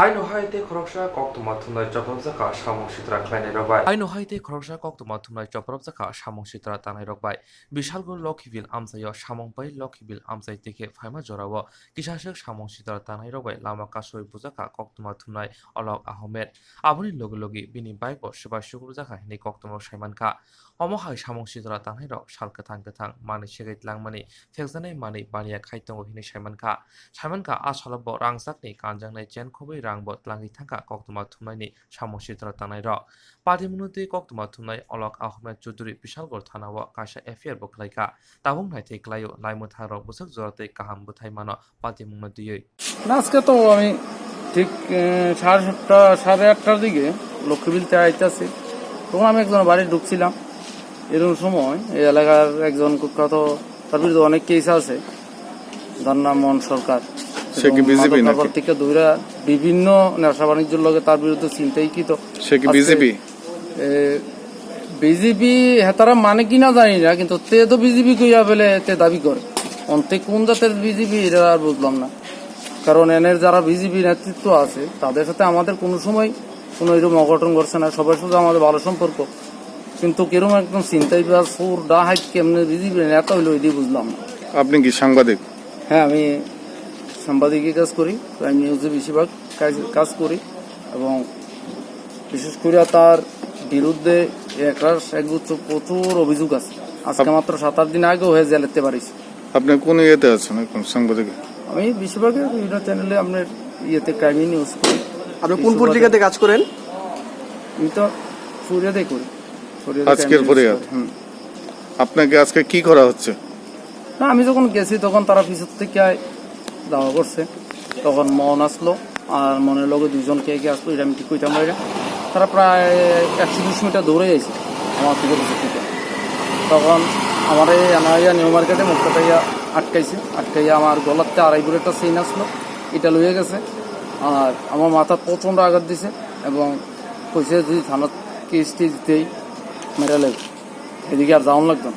Haino hai tei khoroksa koktwma thumnai chopropjakha samung sitra khlainai rok bai. Haino hai tei khoroksa koktwma thumnai chopropjakha samung sitra tangnai rok bai. Bishalgarh Lokhibil amchaio samung pai Lokhibil amchai tei khe phaima jorao kisaswk samung sitra tangnai rok bai lama kasui bujakha koktwma thumnai Alok Ahmed. Aboni logi logi bini bike bo swbai sukrubjakha hinwi koktwma rok saimankha. Omo hai samung sitra tangnairok sal kwthang kwthang manwi segwi tlangmani phekjaknai manwi baniya khai tongo hinwi saimankha. Saimankha, a salo bo rangchakni kanjaknai chen khobwi rang bo tlangwi thangkha koktwma thumnaini samung sitra tangnairok. Patimungno twi koktwma thumnai Alok Ahmed Chudhury Bishalgarh thana o kaisa F I R bo khlaikha. Tabuk naithai kwlaio, laimwthangrok bwswk jora tei kaham bwthai mano patimungno twiwi. না, আজকে তো আমি ঠিক, এ, সাড়ে সাতটা, সাড়ে আটটার দিকে লক্ষ্মীবিলতে আইতাছি। তখন আমি একজনের বাড়ি ঢুকছিলাম। এরকম সময় এই এলাকার একজন কুখ্যাত, তার বিরুদ্ধে অনেক কেস আছে, তার নাম মন সরকার। সে কি এবং বি জে পি মাদক নাকি? কারবার থেকে ধইরা বিভিন্ন নেশা বাণিজ্যর লগে তার বিরুদ্ধে চিন্তাইকৃত। সে কি আজকে বি জে পি? এ, বি জে পি হেতারা মানে কি না জানি না, কিন্তু তে তো বি জে পি কইয়া ফেলে তে দাবি করে। অন্তে কোন জাতের বি জে পি এটা আর বুঝলাম না। কারণ এনের যারা বি জে পি নেতৃত্ব আছে, তাদের সাথে আমাদের কোনো সময় কোনো এরকম অঘটন ঘটছে না, সবার সাথে আমাদের ভালো সম্পর্ক। কিন্তু কিরকম একজন ছিনতাই বা চোর ডাকাত কেমনে বুঝি পেলেন, এত হইলো এটি বুঝলাম না। আপনি কি সাংবাদিক? হ্যাঁ, আমি সাংবাদিকের কাজ করি, ক্রাইম নিউজে বেশিরভাগ কাজ, কাজ করি। এবং বিশেষ করে তার বিরুদ্ধে একটা একগুচ্ছ প্রচুর অভিযোগ আছে। আজকে আপ- মাত্র সাত আট দিন আগেও হয়ে জেলেতে পারিস। আপনি কোন ইয়েতে আছেন এখন সাংবাদিক? আমি বেশিরভাগই বিভিন্ন চ্যানেলে আপনার ইয়েতে ক্রাইম নিউজ করি। আপনি কোন পত্রিকাতে কাজ করেন? আমি তো ফরিয়াদে করি। ফরিয়াদে আজকের ক্রাইম নিউজ ফরিয়াদ? করি। হুম। আপনাকে আজকে কি করা হচ্ছে? না, আমি যখন গেছি তখন তারা পিছন থেকে দাওয়া করছে, তখন মন আসলো। আর মনের লগে দুইজন কে কে আসলো, এটা আমি ঠিক কইতাম পারি না। তারা প্রায় একশো দুশো মিটার দৌড়ে আইছে আমার থেকে, পিছন থেকে। তখন আমার এই আনাইয়া নিউ মার্কেটে মুখটা আটকাইছে, আটকাইয়া আমার গলাতে আড়াই ভরি একটা চেইন আসলো, এটা লইয়া গেছে। আর আমার মাথাত প্রচণ্ড আঘাত দিছে এবং কইছে যদি থানাত কেস টেস দিতেই মেরে লেবে, এদিকে আর যাওয়ান লাগতো না।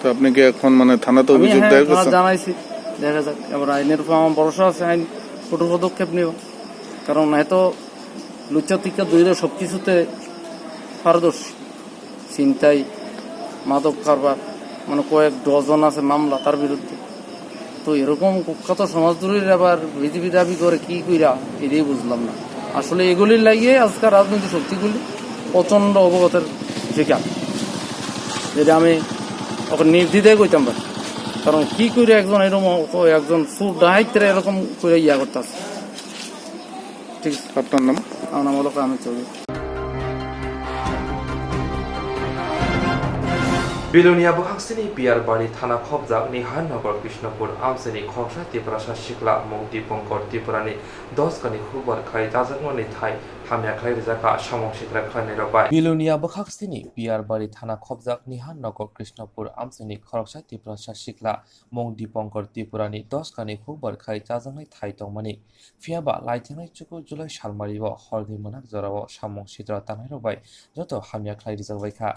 তো আপনি কি এখন মানে থানাতে আমি, অভিযোগ হ্যাঁ, দায়ের থানাত করছেন? জানাইছি, দেখা যাক। এবার আইনের উপর আমার ভরসা আছে, আইন কঠোর পদক্ষেপ নেব। কারণ এত লুচ্চা তিক্কা দইরা সব কিছুতে পারদর্শী। ছিনতাই, মাদক কারবার, মানে কয়েক ডজন আছে মামলা তার বিরুদ্ধে। তো এরকম কুখ্যাত সমাজদ্রোহীর আবার বিজেপি দাবি করে কি কইরা, এটাই বুঝলাম না। আসলে এগুলির লাগিয়ে আজকাল রাজনৈতিক শক্তিগুলি প্রচণ্ড অবগতের শিকার, যেটা আমি ওকে নির্দ্বিধায় কইতাম পারি। কারণ কি কইরা একজন এরকম, একজন চোর ডাকাইতরা এরকম করে ইয়া করতেছে। ঠিক আছে। আপনার নাম? আমার নাম হলো কামিল Chowdhury. Bilonia bwkhaksini Piyarbari thana khopjak Niharnagar Krishnapur amchaini khoroksa Tiprasa sikla mung Dipankar Tripurani dos kani hukbar khai chajakmani thai hamya khlai rijak kha samung sitra khlainairok bai. Bilonia bwkhaksini Piyarbari thana khopjak Niharnagar Krishnapur amchaini khoroksa Tiprasa sikla mung Dipankar Tripurani dos kani hukbar khai chajaknai thai tongmani. Phiyaba laithangnai chukur July salmario horni mwnak jorao samung sitra tangnairok bai joto hamya khlai rijak bai kha.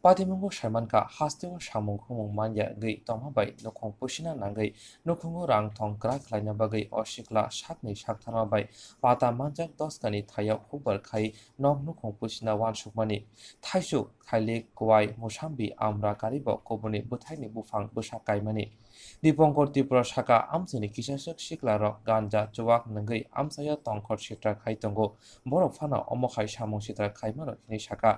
Patimungo saimankha, hasteo samung khumung manya gwi tongma bai nukhung pusina nangwi nukhungo rang thong kwrak khlaina bagwi o sikla sakni saktharma bai pata manjak dos kani thaio hukbar khai nok nukhung pusina uansukmani. Thaisuk, thailik, kwai, musambi, amra karibo kubuni bwthaini buphang bwsa kaimani. Dipankar Tripura saka, amchaini kisaswk siklarok ganja chuwak nungwi amchaio tongkhor sitra khai tongo. Borok phano omo hai samung sitra khaimano hinwi saka.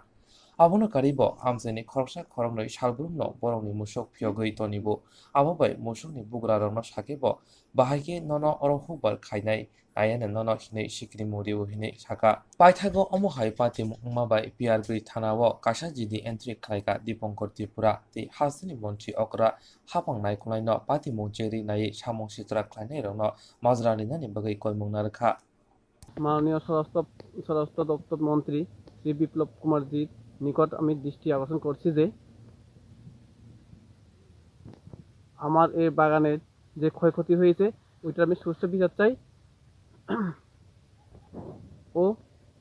Abono karibo amchaini khoroksa khoroknwi salbrumno borokni musuk phiyogwi tonibo. Abo bai musukni bugrarokno sakhe bo, bahai khe nono oro hukbar khainai, ayano nono hinwi sikiri murio hinwi saka. Paithago omo hai patimung wngma bai P R B thana o kaisa G D entry khlaikha Dipankar Tripura tei hasteni montri okra hapang naikolnaino patimung cheri naiwi samung sitra khlainairokno majra rinani bagwi koimung narwkha. মাননীয় স্বরাষ্ট্র, স্বরাষ্ট্র দপ্তর মন্ত্রী শ্রী বিপ্লব কুমার জির নিকট আমি দৃষ্টি আকর্ষণ করছি যে আমার এই বাগানের যে ক্ষয়ক্ষতি হয়েছে, ওইটার আমি সুষ্ঠু বিচার চাই ও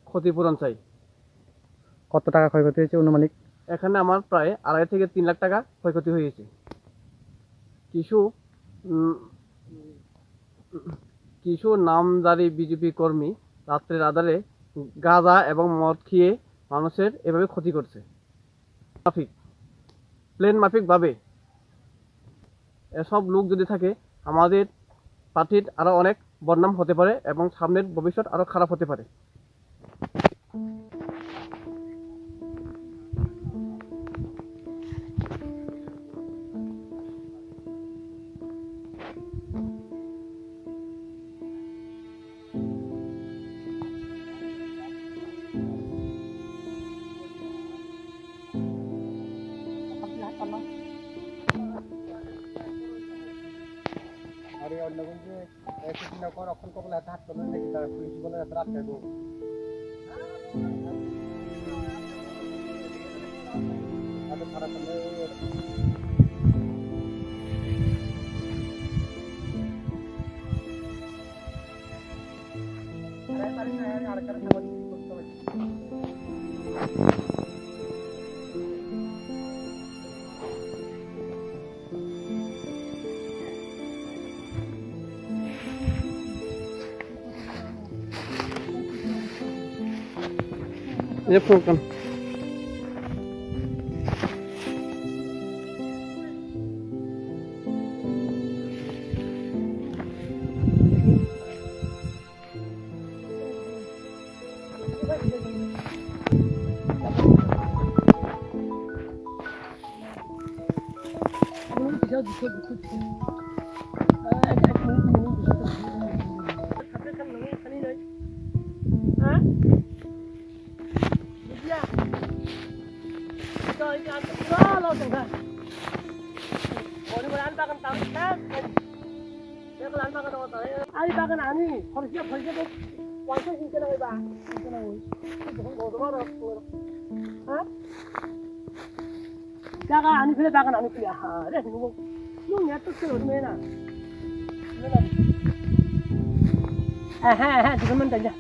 ক্ষতিপূরণ চাই। কত টাকা ক্ষয়ক্ষতি হয়েছে অনুমানিক? এখানে আমার প্রায় আড়াই থেকে তিন লাখ টাকা ক্ষয়ক্ষতি হয়েছে। কিছু, উম, কিছু নামধারী বিজেপি কর্মী রাত্রের আধারে গাঁজা এবং মদ খেয়ে মানুষের এভাবে ক্ষতি করছে। মাফিক, প্ল্যান মাফিকভাবে এসব লোক যদি থাকে, আমাদের পার্টির আরও অনেক বদনাম হতে পারে এবং সামনের ভবিষ্যৎ আরও খারাপ হতে পারে। আরে অন্য কোন যে একশো দিন পর অক্ষণ কপালে হাতে হাত করবেন নাকি তারা পুলিশ বলে রাতে রাত খাইবো। আরে খারাপ হলে Ini program. Ani bagan ani, khoroksa khoroksa bo waisa singkhe nangwi ba, singkhe nangwi. Ha? Jaga ani phile bagan ani phile ha re, nung, nung ya tuk tuk me na. Eh, eh, eh, dikon man danja.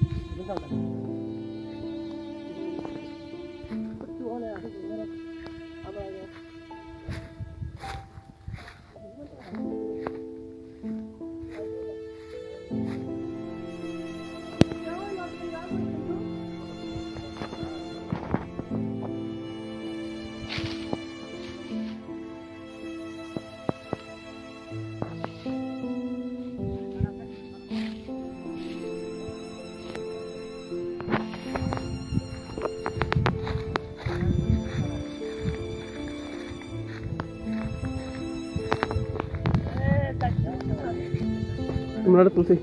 Mula tulsi.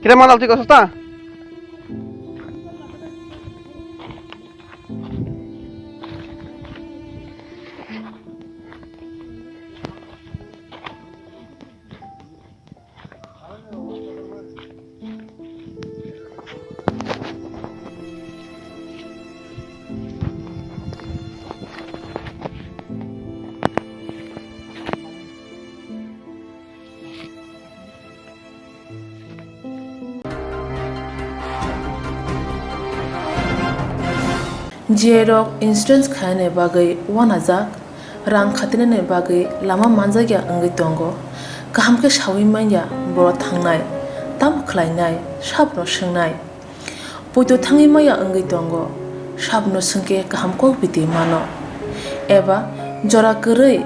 Kira mana tiko sesta? J rok insurance khainani bagwi uanajak, rang khatinani bagwi lama manjakya wngwi tongo. Kaham khe saui manya borok thangnai, tamo khlainai, sabono swngnai. Poito thangwi maya wngwi tongo, sabono swngkhe kaham kok biti mano. Eba jora kwrwi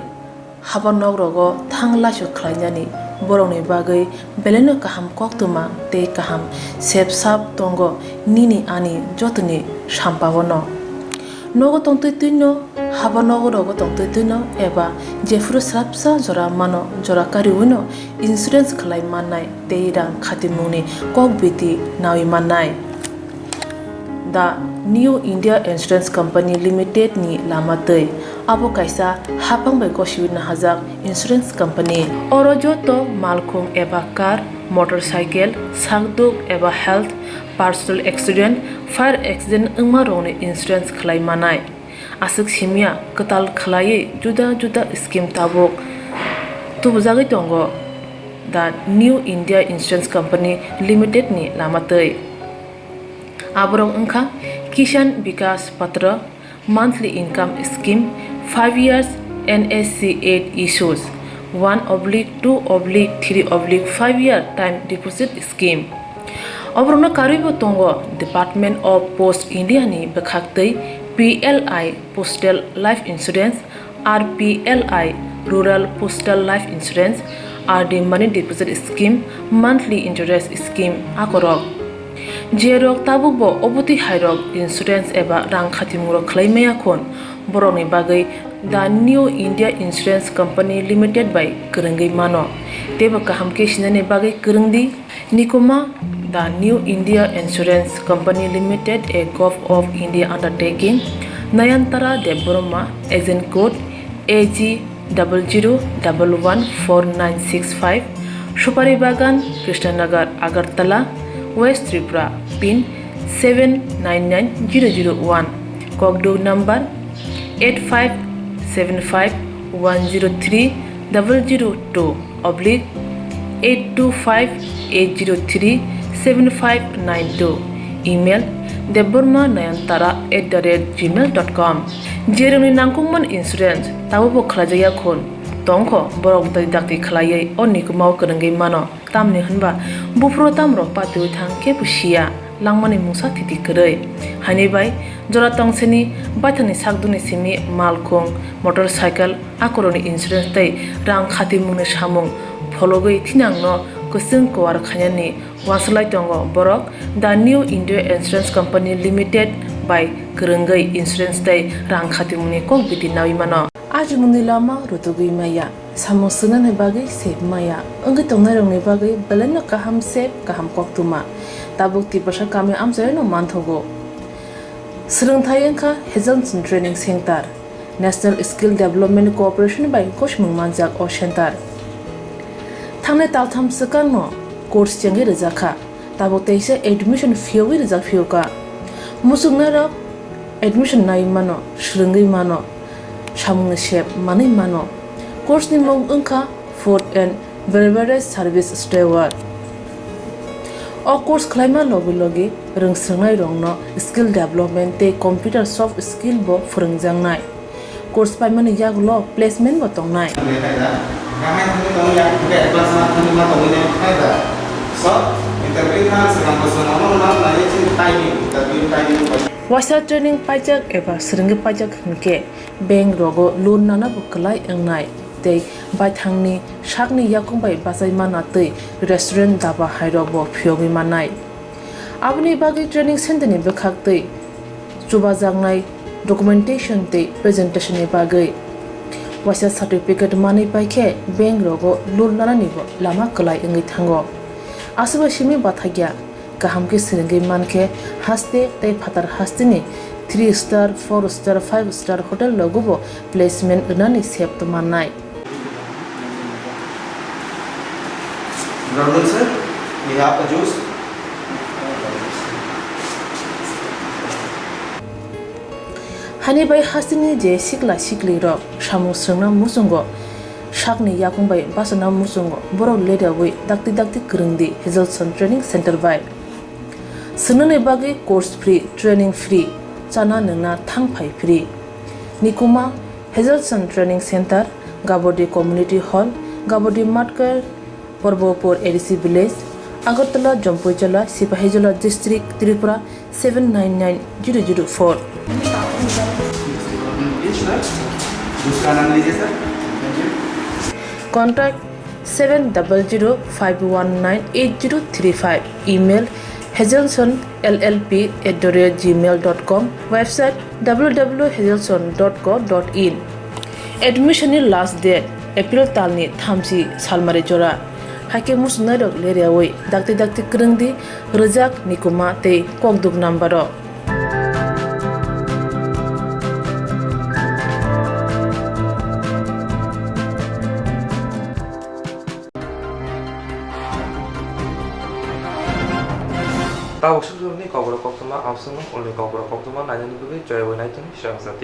Haba nogrogo thang laisuk khlainani borokni bagwi belaino kaham koktwma tei kaham sep sap tongo nini ani jotoni sampao no. Nogo tongtwi twino, haba nogo rogo tongtwi twino eba jephuru swrapsa jora mano, jora kariwino insurance khlai mannai tei rang khatimungni kok biti nawi mannai. The New India Insurance Company Limited ni lama twi. Abo kaisa haphang bai gosiwi nahajak insurance company. Oro joto malkhung eba car, motorcycle, sakduk eba health, personal accident, fire accident wngma rokni insurance khlai manai. Aswk simya kwtal khlaiwi juda juda scheme tabuk tubujagwi tongo the New India Insurance Company Limited ni lama twi. Aborok wngkha Kisan Vikas Patra, monthly income scheme, five years N S C eight issues, one oblique two oblique three oblique five year time deposit scheme. Oborokno karwibo tongo Department of Post India ni bwkhaktwi P L I Postal Life Insurance, R P L I Rural Postal Life Insurance, R D Money Deposit Scheme, Monthly Interest Scheme akorok. Jerok tabukbo obotwi hairok insurance eba rang khatimungrok khlai maya khun, borokni bagwi the New India Insurance Company Limited bai kwrwngwi mano. Teibo kaham khe sinani bagwi kwrwng di. Nikuma, the New India Insurance Company Limited, a Govt of India undertaking, Nayantara Debbarma, agent code A G double zero double one four nine six five, Supari Bagan, Krishnanagar, Agartala, West Tripura, pin seven nine nine zero zero one, kokduk number eight five seven five one zero three double zero two oblique eight two five eight zero three seven five nine two, email debbarma nayantara at the rate gmail dot com. Jerokni nangkukmani insurance tabukbo khlaijakya khun tongkho, borok tei dakti khlaiwi o nikumao kwrwngwi mano. Tamni hwnba buphuru tamrok patiwi thang kebo siya, langmani mungsa thiti kwrwi. Haini bai jora tongseni baithangni sakdukni simi malkhung, motorcycle, akorokni insurance tei rang khatimungni samung phologwi thinangno kwchwng kuar khainani uansuk lai tongo borok the New India Insurance Company Limited bai kwrwngwi insurance tei rang khatimungni kok biti nawi mano. Ajimungni lama rutugwi maya, samung swngnani bagwi sep maya, wngwi tongnairokni bagwi belaino kaham sep, kaham koktwma. Tabuk Tiprasa kami amchaino manthogo. Swrwngthai wngkha Hazelson Training Center, National Skill Development Corporation bai gosimung manjak o center. Thangnai taltham swkangno course chengwi rwjakha. Tabuk teisa admission phiyogwi rijak phiyokha. Muchungnairok admission naiwi mano, swrwngwi mano, samungni sep manwi mano. Course ni mung wngkha Food and Beverage Service Steward. O course khlaima logi logi rwngswrwngnairokno skill development tei computer soft skill bo phwrwngjaknai. Course paimani yagulo placement bo tongnai. Waisa training paijak eba swrwngwi paijak hinkhe bank rogo loan nana bo kwlai wngnai tei baithangni sakni yakung bai bachai mana twi restaurant, daba hairok bo phiyogwi mannai. Aboni bagwi training center ni bwkhak twi chubajaknai documentation tei presentation ni bagwi waisa certificate manwi paikhe bank rogo loan nanani bo lama kwlai wngwi thango. Aswkbai simi bathakya kaham khe swrwngwi mankhe haste tei phatar hasteni three star, four star, five star hotel rogo bo placement rwnani sep tongmannai. Good afternoon, sir. We have a juice. Hani bai hasteni je sikla sikli rok samung swrwngna muchungo sakni yakung bai bachana muchungo borok ledawi dakti dakti kwrwngdi Hazelson Training Center bai. Swngnani bagwi course free, training free, chana nwngna thang phai free. Nikuma Hazelson Training Center, Gabodi Community Hall, Gabodi Matkar, Porbopur A D C Village, Agartala, Jampuijala, Sipahijola District, Tripura seven nine nine zero zero four. दूसरा नाम लीजिए sir. Thank you. Contact seven double zero five one nine eight zero three five. Email hazelson L L P at the rate gmail dot com. Website w w w hazelson dot co dot in. Admission ni last date April talni thamchi salmari jora. Haikhe muchungnairok leriawi dakti dakti kwrwngdi rwjak nikuma tei kokduk number o. Tabuk sukjorni kokborok koktwma, abswkno ulni kokborok koktwma nainani bagwi joyabo naithani swrang jati.